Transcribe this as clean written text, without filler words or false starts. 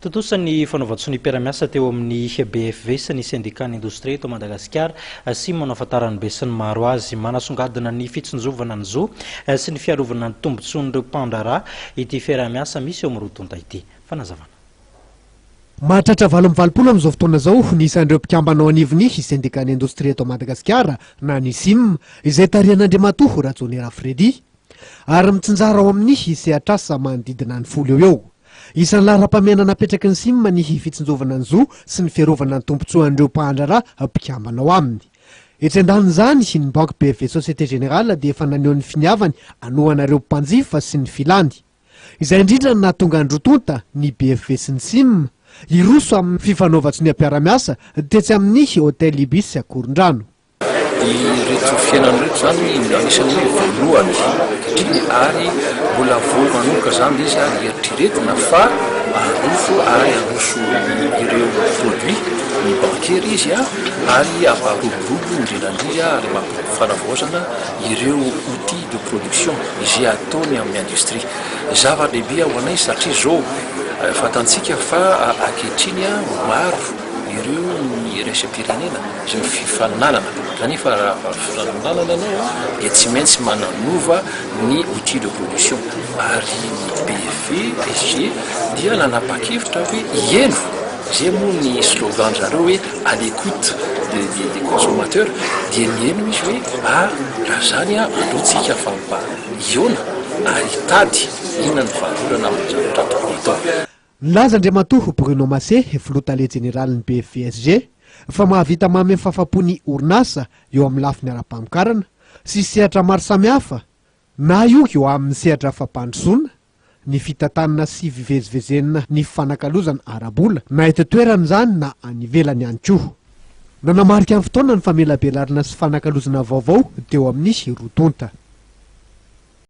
Tontosa ny fanaovan-tsonia mpiara-miasa teo amin'ny BFV sy ny Sendikan'ny Indostria eto Madagasikara, sim, no ahafantaran'ny besinimaro azy. Manasongadina ny fitsinjovana ny zo sy ny fiarovana ny tombontsoan'ireo mpandraharaha ity fiaraha-miasa misy eo amin'ny roa tonta ity. Fanazavana. Mahatratra 88 amin'izao fotoana izao ny isan'ireo mpikambana ao anivon'ny Sendikan'ny Indostria eto Madagasikara na ny sim, izay tarihan'Andriamatoa Rajaonera Freddy. Ary mitsinjara ao amin'ny sehatr'asa manodidina ny 10 eo ho eo. Isan'ny laharam-pahamehana napetraky ny sim ny fitsinjovana ny zo sy ny fiarovana ny tombontsoan'ireo mpandraharaha mpikambana ao aminy. Etsy andanin'izany, ny banky BFV Société Générale dia efa naneho ny finiavany hanohana ireo mpanjifa sy ny filany. Izay indrindra no nahatonga ny roa tonta, ny BFV sy ny sim, hiroso amin'ny fifanaovan-tsoniam-piarahamiasa tetsy amin'ny Hotel Ibis Ankorondrano. Ireto fiainana ireto izany no anisan'ny hoe voalohany ankehitriny ary mbola vao manomboka izany ilay izy ary eritreretina fa handroso ary handroso ireo produits ny banquier izy ary hampiroborobo indrindra indrindra ary mampifanavaozana ireo outils de production izay ataony amin'ny industrie. Zava-dehibe ho anay satria izao fantantsika fa ankehitriny maro ireo ny iraisam-pirenena izay fifaninanana kanefa raha fifaninanana ianao dia tsy maintsy mananova ny outil de production ary ny BFV SG dia nanapa-kevitra hoe hieno izay moa ny slogan zareo hoe à l'écoute des consommateurs dia nieno izy hoe ah raha zany andao tsika fa mba hiona ary hitady inona ny vahaolana amin'ny zavatra tokony atao. Nilaza Andriamatoa Bruno Massé, filoha tale jeneralin'ny BFVSG, fa mahavita manome fahafapo ny orinasa eo amin'ny lafiny ara-pamokarana sy sehatra maro samihafa na io eo amin'ny sehatra fampandrosoana, ny fitantanana sy fivezivezena ny fifanakalozana ara-bola na eto an-toerana izany na any ivelany ihany koa. Nanamarika ny fotoana ny famelabelarana sy fanakalozana vaovao teo amin'ny roa tonta.